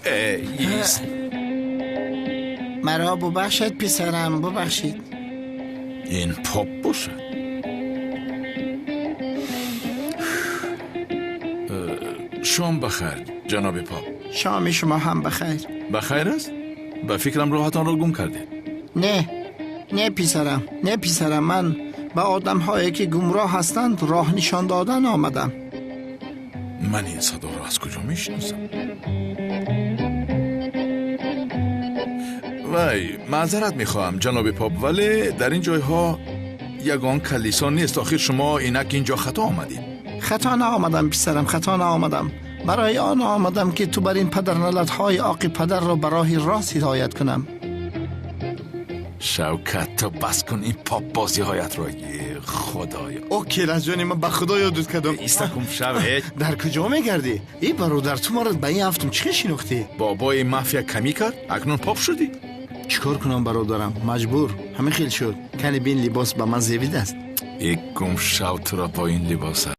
Ист. Маро бубахшед, писарам, бубахшед. Ин поп бошад. Шом бахайр, ҷаноби поп. Шоми шумо ҳам бахайр. Бахайр аст? Ба фикрам, роҳатонро гум кардед. Не, не, писарам, не, писарам, ман ба одамҳое ки гумроҳ ҳастанд, роҳ нишон додан омадам. Ман ин садоро аз куҷо мешиносам? Вай, маъзарат мехоҳам, ҷаноби поп, вале дар ин ҷойҳо ягон калисо нест. Охир шумо инак ин ҷо хато омадед. Хато наомадам, писарам, хато наомадам. Барои он омадам, ки ту бар ин падарналатҳои оқи падарро ба роҳи рост ҳидоят кунам. Шавкат, ту бас кун ин попбозиҳоятро, худоё. О, келаҷони ман, ба худо ёдут кардам. Иста, гум шав. Дар куҷо мегардӣ? И бародар, ту маро ба ин ҳафтум чӣ хел шинохтӣ? Бобои мафия камӣ кард, акнун поп шудӣ. Чӣ кор кунам, бародарам, маҷбур ҳамин хел шуд. Кани бин, либос ба ман зебидааст. Э, гум шав, туро бо ин либоса.